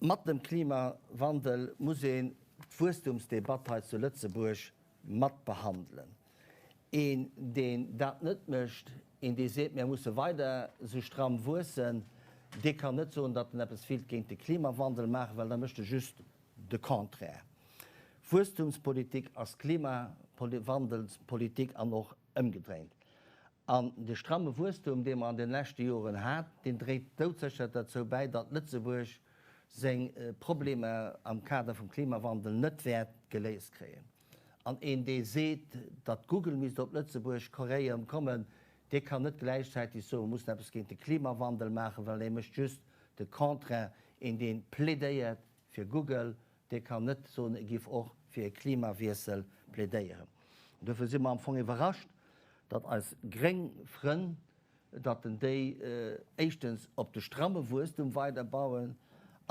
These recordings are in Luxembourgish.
Mat dem Klimawandel muss een d'Wuesstumsdebatt hei zu Lëtzebuerg mat behandelen. Een, deen dat net mécht, een, dee seet, mir musse weider esou stramm wuessen, dee kann net soen, datt en eppes wéilt géint de Klimawandel maachen, well da mécht e just de Contraire. Wuesstumspolitik ass Klimawandelspolitik an och ëmgedréint. An de stramme Wuesstum, dee mer an de leschte Joren hat, deen dréit doudsécher derzou bäi, datt Lëtzebuerg seng Problemer am Kader vum Klimawandel net wäert geléist kréien. An een, dee seet, datt Google misst op Lëtzebuerg koréieren kommen, dee kann net gläichzäiteg soen, mer mussen eppes géint de Klimawandel maachen, well dee mécht just de Contraire. Een, dee plädéiert fir Google, dee kann net soen, e giff och fir e Klimawiessel plädéieren. Dofir si mer am Fong iwwerrascht, datt eis gréng Frënn, datt en déi éischtens op de stramme Wuesstum weiderbauen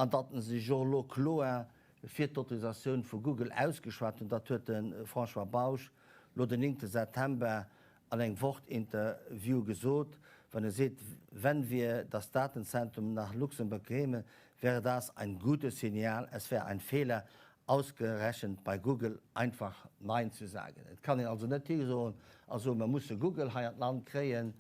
an datt en sech och elo kloer fir d'Autorisatioun vu Google ausgeschwat hunn. Dat huet de François Bausch lo den 9 September an engem Wort-Interview gesot, wann e seet, Wenn wir das Datenzentrum nach Luxemburg käme, wäre das ein gutes Signal. Es wäre ein Fehler, ausgerechent bei Google einfach Nein zu sagen. Et kann een also net higoen a soen, mer musse Google hei an d'Land kréien,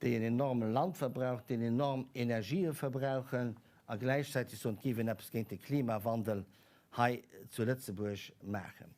déi en enorme Landverbrauch, déi enorm Energië verbrauchen, a gläichzäiteg soen, et géif een eppes géint de Klimawandel hei zu Lëtzebuerg maachen.